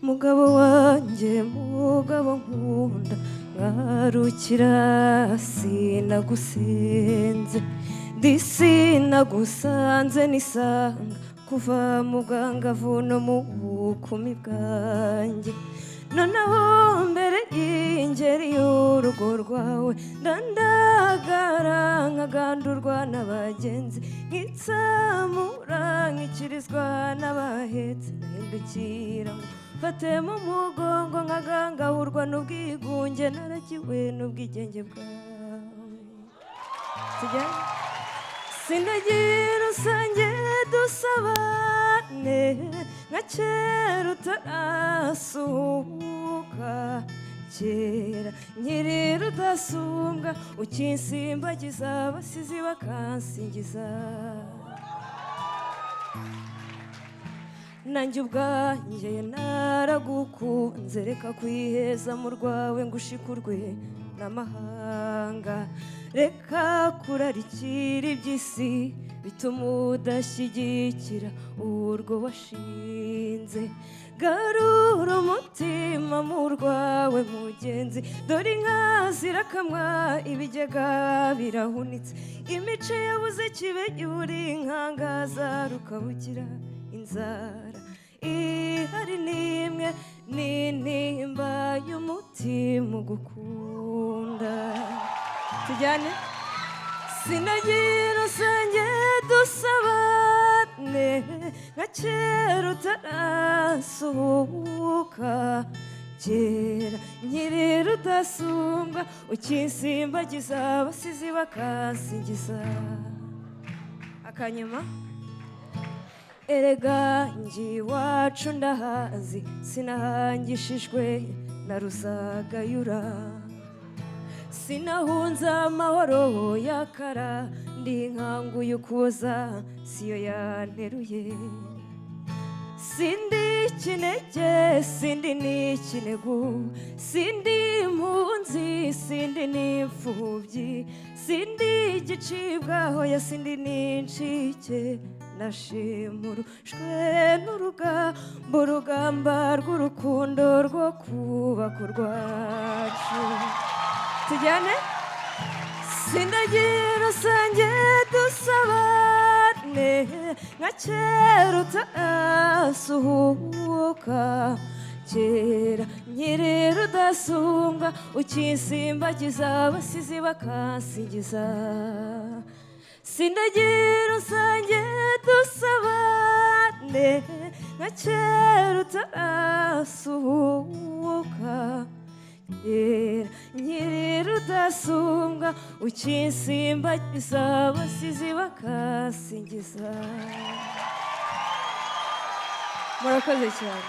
Mugabo wanjye, mugabo nkunda, ngarukira sinagusenze, ndi sinagusanze nisanga kuva mu bwangavu no mu bukumi bwanjye. Noneho mbere y'ingeri y'urugo rwawe, ndandagara nkagandurwa n'abagenzi, nkitsamura nkikirizwa n'abahetse, nahindukira ngo mfate mu mugongo nkagangahurwa n'ubwigunge naragiwe n'ubwigenge bwawe. Tujyane. Sindagira rusange dusabane nka kera utarasuhuka, kera nkiri rudasumbwa ukinsimbagiza, abasizi bakansingiza. Nanjye ubwanjye naragukunze, reka kwiheza mu rwawe ngo ushikurwe n'amahanga, reka kurarikira iby'isi bituma udashyigikira urwo washinze. Garura umutima mu rwawe mugenzi, dore inka zirakamwa, ibigega birahunitse, imico yabuze kibe iburi inkangaza rukabugira inzara. Ihari n'imwe n'intimba y'umutima ugukunda. Tujyane. Sinagira usenge dusabane nka kera utarasuhuka, kera nkiri rudasumbwa ukinsimbagiza, abasizi bakansingiza. Akanyuma. Erega njye iwacu ndahazi, sinahangishijwe na rusagayura, sinahunze amahoro yakara, ndi inkanguye ukuboza siyo yanteruye. Sindi ikinege, sindi n'ikinegu, sindi impunzi, sindi n'imfubyi, sindi igicibwa, hoya sindi n'incike. Nashimurushwe n'urugamba, urugamba rw'urukundo rwo kubaka urwacu. Tujyane. Sindagira rusange dusabane nka kera utasuhuka, kera nkiri rudasumbwa ukinsimbagiza, abasizi bakansingiza. Sindagira rusange dusabane nka kera utarasuhuka, kera nkiri rudasumbwa ukinsimbagiza, abasizi bakasingiza. Murakoze cyane.